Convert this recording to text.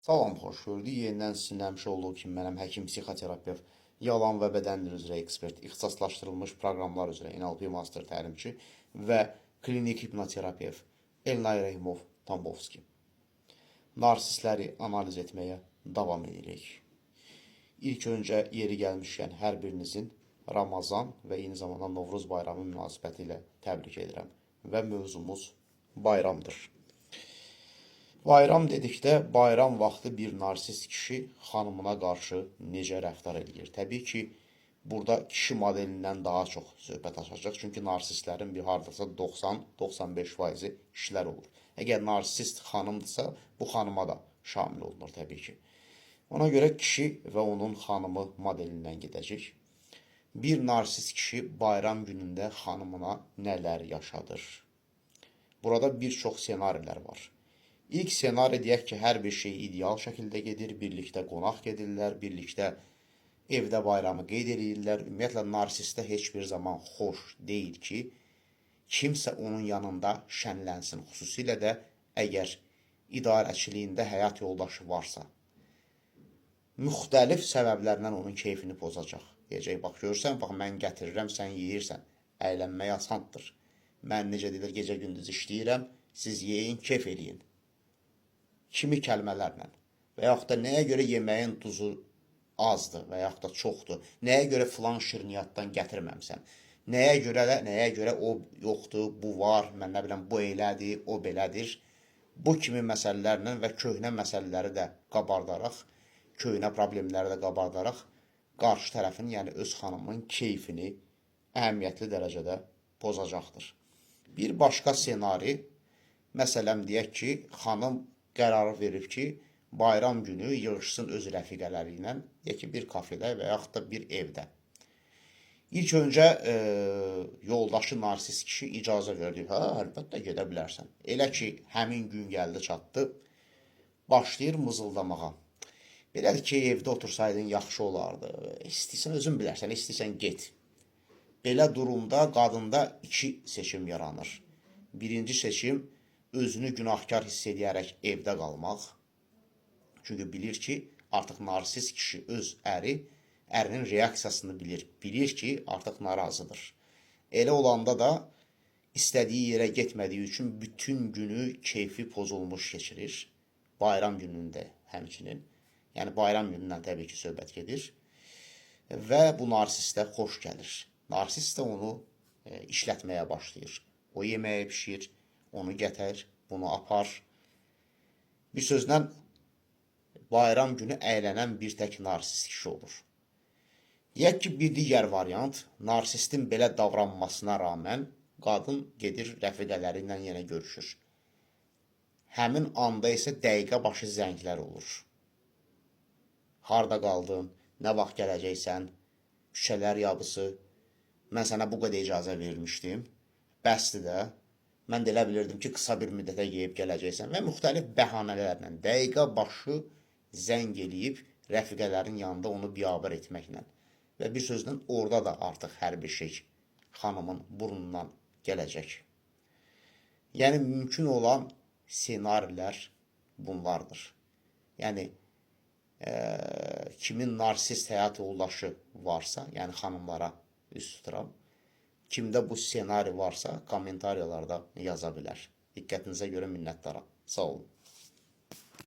Salam, xoş gördük. Yenidən sizinlə həmişə olduğu kimi mənəm həkim, psixoterapevt, yalan və bədən dili üzrə ekspert, ixtisaslaşdırılmış proqramlar üzrə NLP master təlimçi və klinik hipnoterapevt Elnay Rəhimov Tambovski. Narsistləri analiz etməyə davam edirik. İlk öncə yeri gəlmişkən hər birinizin Ramazan və eyni zamanda Novruz bayramı münasibəti ilə təbrik edirəm və mövzumuz bayramdır. Bayram dedikdə bayram vaxtı bir narsist kişi xanımına qarşı necə rəftar eləyir? Təbii ki, burada kişi modelindən daha çox söhbət açacaq. Çünki narsistlərin bir hardasa 90-95%-i kişilər olur. Əgər narsist xanımdırsa, bu xanıma da şamil olunur təbii ki. Ona görə kişi və onun xanımı modelindən gedəcək. Bir narsist kişi bayram günündə xanımına nələr yaşadır? Burada bir çox ssenarilər var. İlk ssenari deyək ki, hər bir şey ideal şəkildə gedir, birlikdə qonaq gedirlər, birlikdə evdə bayramı qeyd eləyirlər. Ümumiyyətlə narsistə heç bir zaman xoş deyil ki, kimsə onun yanında şənlənsin. Xüsusilə də əgər idarəçiliyində həyat yoldaşı varsa, müxtəlif səbəblərlə onun keyfini pozacaq. Deyəcək, bax görürsən, bax mən gətirirəm, sən yeyirsən. Əylənmək asandır. Mən necə deyirlər, gecə-gündüz işləyirəm, siz yeyin, keyf eləyin. Kimi kəlmələrlə və yaxud da nəyə görə yeməyin duzu azdır və yaxud da çoxdur, nəyə görə filan şirniyyatdan gətirməmisən, nəyə görə də, nəyə görə o yoxdur, bu var, mən nə biləm, bu elədir, o belədir. Bu kimi məsələlərlə və köhnə məsələləri də qabardaraq, köhnə problemləri də qabardaraq qarşı tərəfin, yəni öz xanımının keyfini əhəmiyyətli dərəcədə pozacaqdır. Bir başqa ssenari, məsələn deyək ki, xanım qərarı verib ki, bayram günü yığışsın öz rəfiqələri ilə, deyək ki, bir kafedə və yaxud da bir evdə. İlk öncə yoldaşı narsist kişi icazə verdi. Hə, əlbəttə gedə bilərsən. Elə ki, həmin gün gəldi, çatdı, başlayır mızıldamağa. Belədir ki, evdə otursaydın yaxşı olardı. İstəyirsən özün bilərsən, istəyirsən get. Belə durumda qadında iki seçim yaranır. Birinci seçim özünü günahkar hiss edərək evdə qalmaq. Çünki bilir ki, artıq narsist kişi öz əri, ərinin reaksiyasını bilir. Bilir ki, artıq narazıdır. Elə olanda da istədiyi yerə getmədiyi üçün bütün günü keyfi pozulmuş keçirir. Bayram günündə həmçinin. Yəni bayram günündən təbii ki, söhbət gedir. Və bu narsistə xoş gəlir. Narsist də onu işlətməyə başlayır. O yeməyi bişir, onu gətir, bunu apar. Bir sözlə bayram günü əylənən bir tək narsist kişi olur. Deyək ki, bir digər variant, narsistin belə davranmasına rağmen qadın gedir rəfiqələri ilə yenə görüşür. Həmin anda isə dəqiqə başı zənglər olur. Harda qaldın, nə vaxt gələcəksən, küçələr yabısı, mən sənə bu qədər icazə vermişdim, bəsdir də, mən də elə bilirdim ki, qısa bir müddətə yeyib gələcəksən və müxtəlif bəhanələrlə dəqiqə başı zəng eləyib rəfiqələrin yanında onu biabır etməklə və bir sözlə orada da artıq hər bir şey xanımın burnundan gələcək. Yəni mümkün olan ssenarilər bunlardır. Yəni kimin narsist həyat yoldaşı varsa, yəni xanımlara üz tuturam. Kimdə bu ssenari varsa, kommentariyalarda yaza bilər. Diqqətinizə görə minnətdaram. Sağ olun.